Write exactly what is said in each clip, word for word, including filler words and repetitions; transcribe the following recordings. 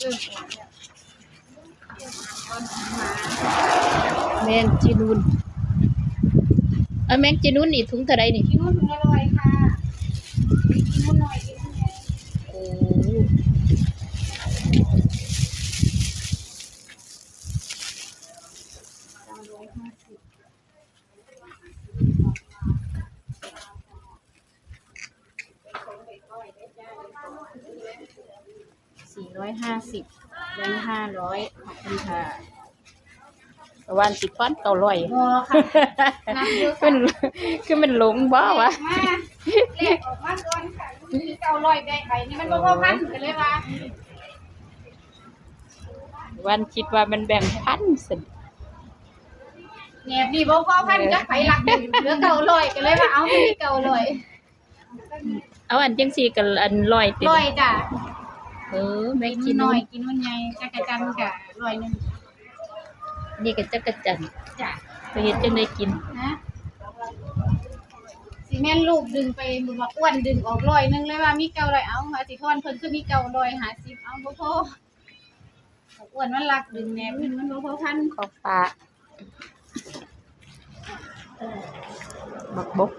แมงจีนูน เอาแมงจีนูนนี่ถุงเท่าใดนี่ ที่นู่นถุงละร้อยค่ะที่นู่นหน่อยที่นู่นหน่อย โอ้ สี่ร้อยห้าสิบ แบงค์ห้าร้อย ขอบคุณค่ะ ประมาณสิบพันเก้าร้อย บ่ค่ะ นับอยู่ค่ะ เป็น คือมันหลงบ่วะ มา เลขออกมาก่อนค่ะ มีเก้าร้อยแบงค์ใบนี้มันบ่พอพันกันเลยว่า วันคิดว่ามันแบงค์พันสิ แหนบนี่บ่พอพันกับไผหลักหนึ่ง เหลือเก้าร้อย ก็เลยว่าเอามีเก้าร้อย เอาอันจังสี่กับอันร้อยติ ร้อยจ้ะ เออ แม่ กิน กิน หน่อย กินมันใหญ่ จักจั่นกะร้อยหนึ่ง นี่ก็จักจั่น จ้ะ ไปเฮ็ดจังได๋กิน ฮะ สิแม่นลูกดึงไป บักอ้วนดึงออกร้อยหนึ่งเลยว่ามีเก้าร้อย เอา ว่าสิทอนเพิ่นคือมีเก้าร้อยห้าสิบ เอาบ่พอ บักอ้วนมันลักดึงแหนบมัน มันบ่พอพัน ของฝาก บักบก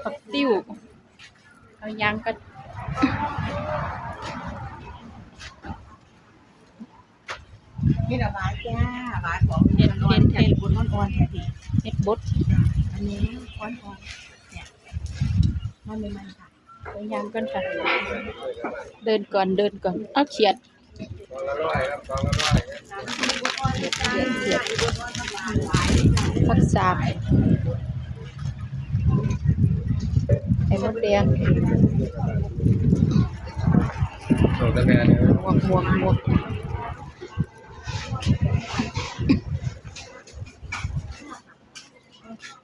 ผักติ้ว เอายางก็ เฮ็ดเอาหวานจ้า หวานของ เฮ็ด เฮ็ด เฮ็ด บดอ่อนๆค่ะพี่ เฮ็ดบด จ้ะ อันนี้อ่อนๆ เนี่ย มันใหม่ๆค่ะ เอายางก่อนค่ะ เดินก่อน เดินก่อน เอาเขียด ผักสาบ ไข่มดแดง หมวก หมวก หมวก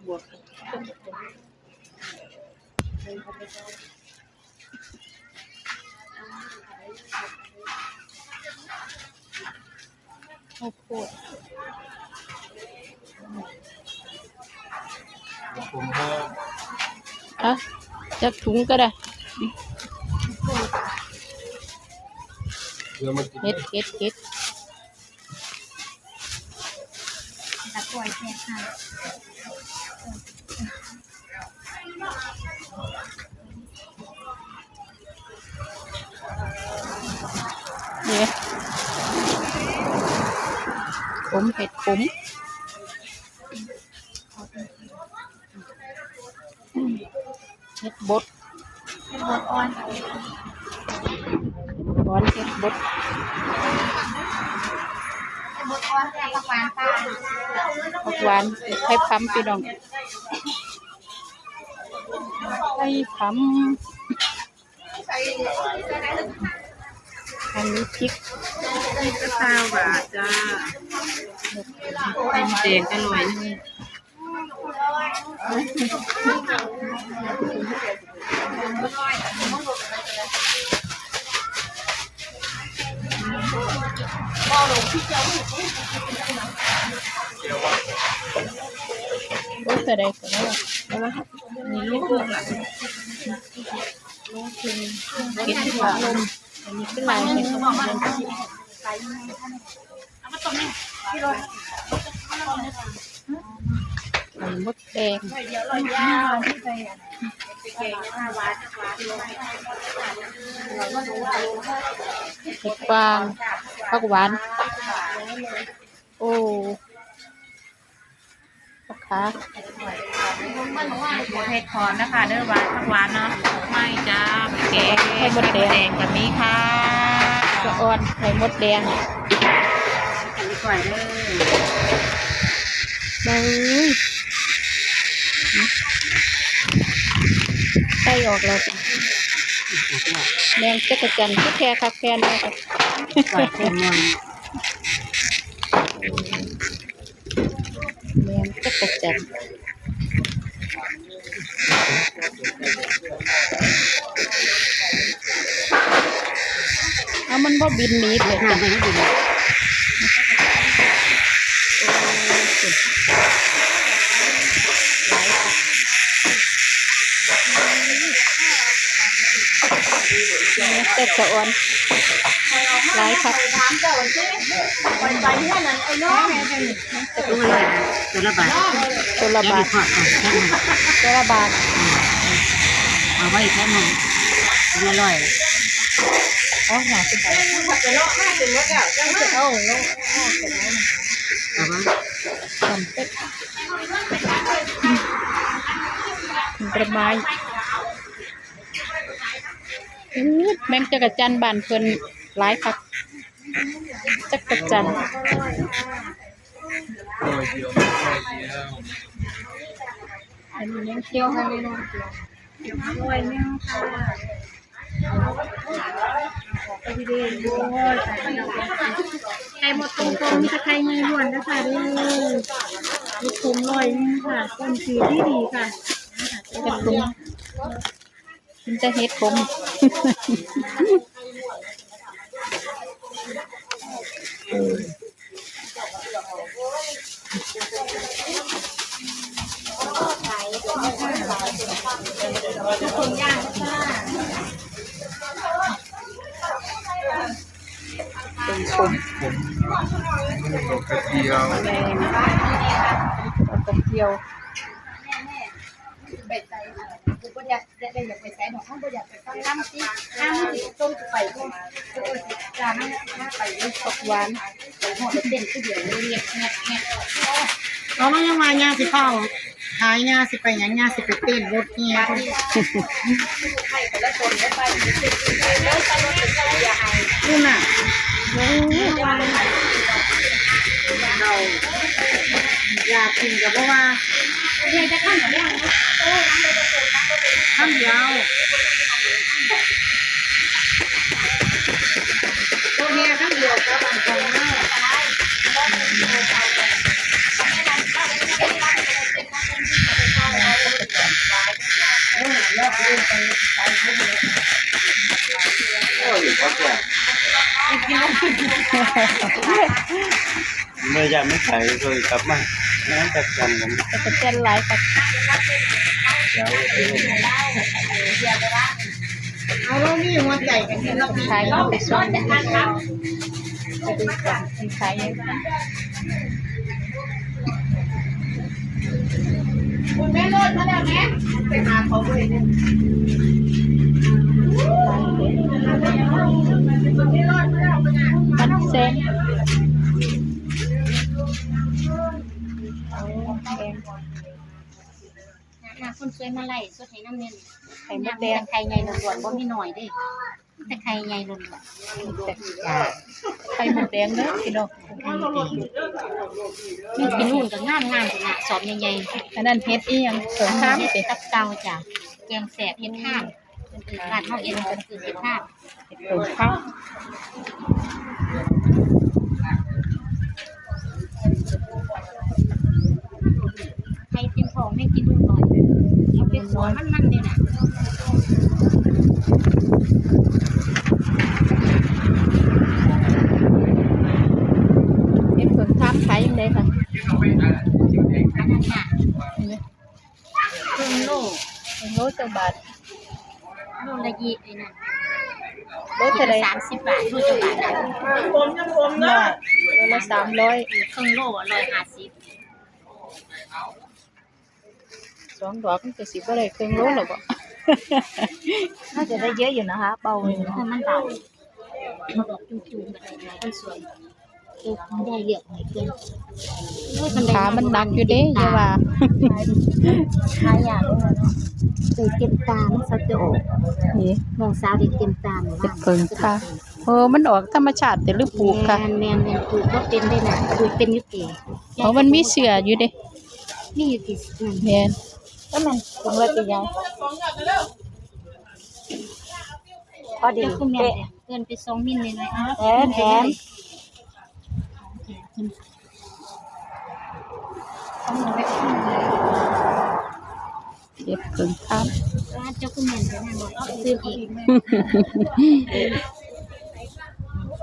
หมวก ข้าวโพด ผมก็ อ่ะ จักถุงก็ได้ เดี๋ยวมากิน เฮ็ด เฮ็ด เฮ็ด ตะกร้วยแซ่บค่ะ นี่ ขม เห็ดขม เห็ดบด เห็ดบดอ่อน อ่อน เห็ดบด เห็ดบดอ่อน ผักหวานค่ะ ผักหวาน ไข่พำพี่น้อง ไข่พำ อันนี้พริก พริกก็ซาวบาทจ้า แกงอร่อยนี่ โอ้ย เท่าใดก็ได้ เอาละค่ะ นี่ลูกหนึ่งละ ลูกหนึ่ง เก็บที่ฝาลง อันนี้คือลายเห็ด ไข่มดแดง เห็ดฟาง ผักหวาน โอ้ ผักขา เห็ดหอมนะคะ เด้อ หวาน ผักหวานเนาะ ไม่จ้า ไปแกง ไข่มดแดง ไข่มดแดงกับนี้ค่ะ สะออน ไข่มดแดง อันนี้ก่อนเด้อ เอ้ย ไส้ออกแล้วจ้ะ แมงจักจั่น คือแค่คักแค่แน่ค่ะ ปลาแซลมอน แมงจักจั่น เอามันบ่บินหนีเถอะ หามันบิน โอ้ย แต่สะออน หลายคัก ตัวละร้อย ตัวละบาท ตัวละบาท เดี๋ยวนี้พอก่อน ตัวละบาท เอาไว้แค่นั้น ตัวละร้อย เอาห้าสิบบาท เอาแล้ว เอาไว้ สามสิบ ผลไม้ อื้อ แมงจักจั่นบ้านเพิ่นหลายคัก จักจั่น อันนี้แมงเขียวค่ะ ไข่หมดตรงๆ มีแต่ไข่ใหญ่ล้วนนะคะเด้อ เห็ดขมร้อยหนึ่งค่ะ ต้นสีดีๆ ค่ะ เห็ดขม มันจะเห็ดขม เป็นขม ดอกกระเจียว ดอกกระเจียว ไปใส่ คือบ่อยากได้ อยากไปใส่ดอก เขาบ่อยากไปฟังลำสิ ห้ามสิต้มไป เออ จ้า มันมาไปเลย ผักหวาน ไปหอดเต้นคือเดียวเลย เงียบ เงียบ เงียบ เอา มันยังว่าย่างสิเข้า ขายยาสิไปหยัง ยาสิไปเต้นรถเฮีย ดูน่ะ โอ้ย เราอยากกินกับว่า เฮียจะขั้นหรือยัง ขั้นเดียว ตัวเมียข้างเดียวกับบางคนเนาะ เมื่อยามมันขายก็เลยกลับมา น้ำจักจันผม แต่ก็เจนหลายคัก เดี๋ยว เอาเรามีหัวใจกันที่เรา ขายอยู่ในสวน ขายอยู่ คุณแม่รอดมาแล้วแม่ ไปหาเขาเลยเนี่ย มันแซง โอ้ แซง หาคนช่วยมาไล่สดให้น้ำเน้น ไข่มดแดง ไข่ใหญ่ล้วนๆ บ่มีน้อยเด้ แต่ไข่ใหญ่ล้วนๆ แต่ จ้า ไข่มดแดงเด้อพี่น้อง ไข่มดแดง นี่กินนู่นก็งามๆ พุ่นน่ะ สอบใหญ่ๆ อันนั้นเห็ดอีหยัง สงครามติ ตับเต่าจ้ะ แกงแซ่บเห็ดทาน เพิ่นเอิ้น บ้านเฮาเอิ้น เพิ่นเอิ้นเห็ดทาน เห็ดเผิงคำ ไข่เต็มท้องแม่งกินลูกน้อย เอาไปขัวมันๆ เลยน่ะ เห็ดเผิงคำขายจั่งใดคะ อันนั้นน่ะ เห็นไหม ครึ่งโล ครึ่งโลจักบาท โลละยี่ ไอ้นั่น โลเท่าใด สามสิบบาท โลจักบาท ร้อย โลละสามร้อย เออ ครึ่งโลอะ ร้อยห้าสิบ สองดอกมันก็สิบ่ได้ครึ่งโลแล้วบ่ น่าจะได้เยอะอยู่นะคะ เบาอยู่นะ เออ มันเบา เอาดอกจุ่มๆ ก็ได้นะ มันสวย เออ มันได้เลือกให้เพื่อน โอ้ย มันได้ ขามันหนักอยู่เด้ อย่าว่า ขายากเลยเนาะ เออ เต็มตา มันสักจะออก นี่ น้องสาวเด็กเต็มตาหมู่บ้าน เห็ดเผิงค่ะ เออ มันออกธรรมชาติแต่หรือปลูกค่ะ แม่นๆๆ ปลูกบ่เป็นเด้น่ะ ปลูกเป็นอยู่ติ อ๋อ มันมีเชื้ออยู่เด้ มีอยู่ติ อืม แม่น ก็มันปลูกไว้เป็นหยัง พอดี เดี๋ยวคุณแม่ เป๊ะ เกินไปสองมิลเลยนะ แถม แถม เก็บเพิ่งข้าม ร้านเจ้าคุณแม่นไปนั่นบ่ ซื้ออีก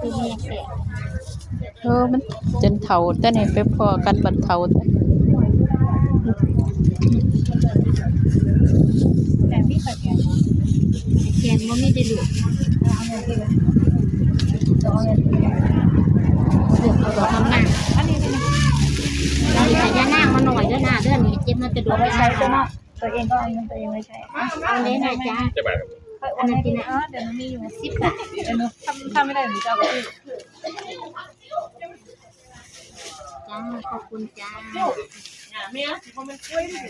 ซื้อมาเสีย เออ มันจนเฒ่า แต่นี่ไปพ้อกันบัดเฒ่า แต่ แต่มีข้าวแกงบ่ แกง บ่มีได้ลูก เลือกเอาดอกงามๆ อันนี้ก็ได้ อันนี้ก็ย่านางมาหน่อยเด้อนะ เด้อนี่เก็บมาแต่ดอก เอาไว้ใช้ตัวเนาะ ตัวเองก็เอาเงินตัวเองไว้ใช้ เอาเลยนะจ๊ะ จะไป ค่อยโอนให้พี่นะ เดี๋ยวหนูมีอยู่สิบบาท เดี๋ยวหนูทำ ทำไม่ได้หนูจะเอาไป จ้า ขอบคุณจ้า เมียสิบ่แม่นกล้วยนี่